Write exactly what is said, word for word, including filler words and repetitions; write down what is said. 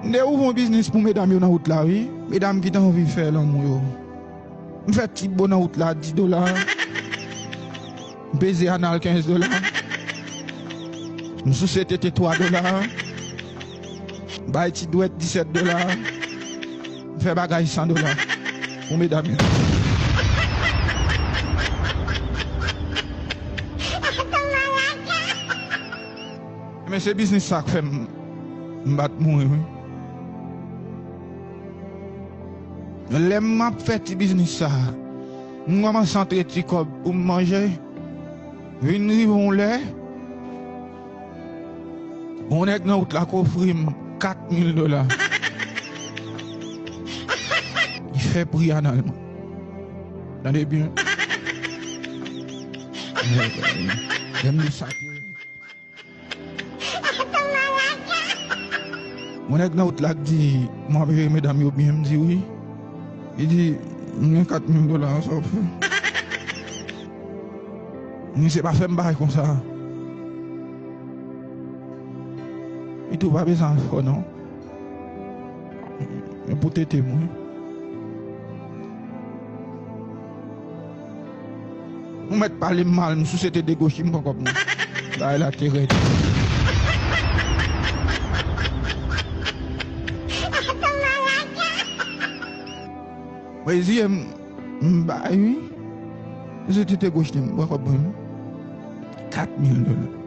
M te ouvri yon biznis pou medam yo nan wout la, wi. Medam ki t anvi fè lanmou yo. M fè ti bo nan wout la, dis dola. M peze anal, kenz dola. M souse tete, twa dola. M bay ti dwèt, disèt dola. M fè bagay, san dola. Pou medam yo. Men se biznis sa k fè m, m pa t mouri, wi. Lè m ap fè ti biznis sa, m kòmanse antre ti kòb pou m manje. Vin rive yon lè, yon nèg nan wout la k ofri m kat mil dola. Li fè pri anal mwen. Tande byen. Lè m di sa te Yon nèg nan wout la k di, "M ap jere medam yo byen," m di, "Wi." Li di, "M gen kat mil dola, sa w ap fè?" M di, "Se pa fè m bagay konsa." Li di, "Ou pa bezwen fò non. Men pou tete mwen." Ou mèt pale m mal, m souse tete goch li, m pran kòb mwen. Bagay la te rèd. Mwen eziye m, m bay wi. M souse tete goch li, m pran kòb mwen. Kat mil dola.